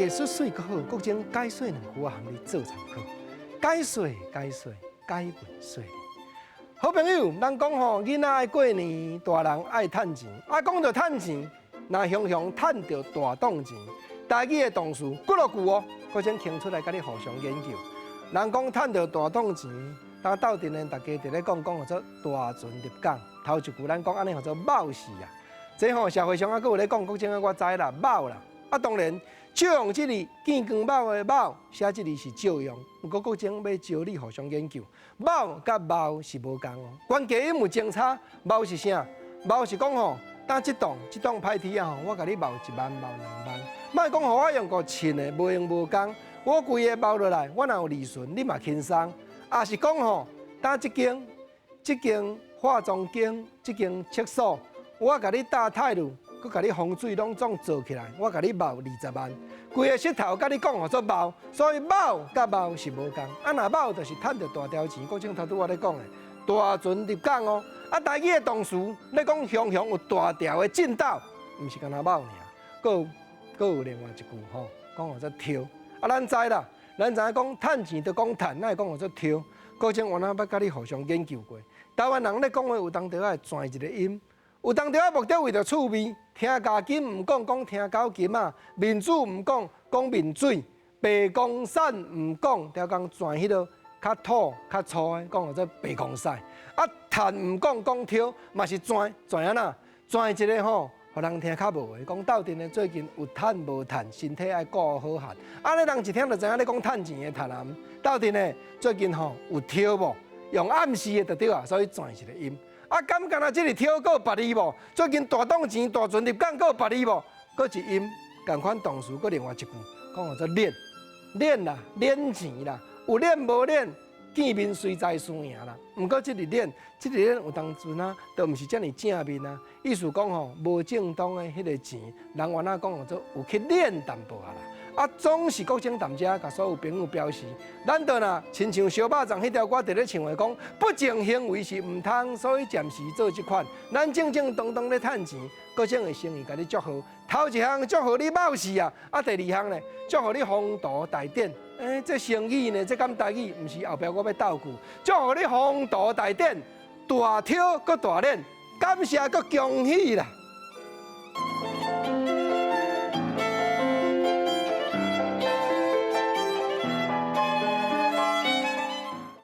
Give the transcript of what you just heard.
藝術媠閣好，國珍解說兩句啊，予你做參考。解說解說解文說理。好朋友，人講吼，囡仔愛過年，大人愛趁錢。啊，講著趁錢，若雄雄趁著大檔錢，台語的動詞幾落句哦，國珍傾出來佮你互相研究。人講趁著大檔錢，當鬥陣呢，大家佇咧講講號做大船入港。頭一句咱講按呢號做冒死啊！這吼社會上啊，閣有咧講，國珍啊，我知啦，冒啦。啊，當然借用這字見光敖的敖，寫這字是借用。毋過國珍欲招你互相研究，敖佮冒是無仝哦。關鍵音有真差，冒是啥？冒是講吼，當這棟這棟歹鐵啊吼，我共你冒1萬，冒2萬，莫講予我用個凊的，無閒無工，我規个冒落來，我若有利潤，你嘛輕鬆。抑是講吼，當這間這間化妝間，這間廁所，我共你搭泰路，閣共你風水攏總做起來，我共你冒20萬，規个穡頭共你講號做冒，所以冒佮冒是無仝。啊，若冒就是趁著大條錢，國珍頭拄我咧講的，大船入港哦。啊，台語的動詞咧講雄雄有大條的進斗，毋是干焦冒爾，閣有閣有另外一句吼，講號做抽。啊，咱知啦，咱知影講趁錢就講趁，哪會講號做抽？國珍原來捌佮你互相研究過。台灣人咧講話有當時愛轉一個音，有當時仔目的為著趣味，聽咬金毋講講聽狗琴仔，面子毋講講面水，白公瘦毋講，刁工轉彼个較土較粗的，講號做白公屎。啊，趁毋講講抽，嘛是轉轉按怎？轉一个吼，予人聽較無的，講鬥陣的最近有趁無趁，身體愛顧好漢。按呢人一聽就知影咧講趁錢的趁啊。鬥陣的最近吼有抽無？用暗示的就對啊，所以轉一個音。啊，敢干焦這个抽閣有別字無？最近大檔錢大船入港閣有別字無？閣一音，仝款動詞，閣另外一句，講號做練練啦，練錢啦，有練無練，見面隨知輸贏啦。毋過這个練，這个練有當陣啊，都毋是遮爾正面啊。意思講吼，無正當的彼个錢，人原來講號做有去練淡薄仔啦。啊，總是國珍踮遮，共所有朋友表示，咱就若親像燒肉粽彼條歌佇咧唱的講，不正行為是毋通，所以暫時做這款。咱正正當當咧趁錢，國珍的生意共你祝賀。頭一項祝賀你冒死啊，啊第二項咧，祝賀你鴻圖大展。欸，這成語呢，這敢台語，毋是後壁我欲鬥句。祝賀你鴻圖大展，大抽閣大練，感謝閣恭喜啦。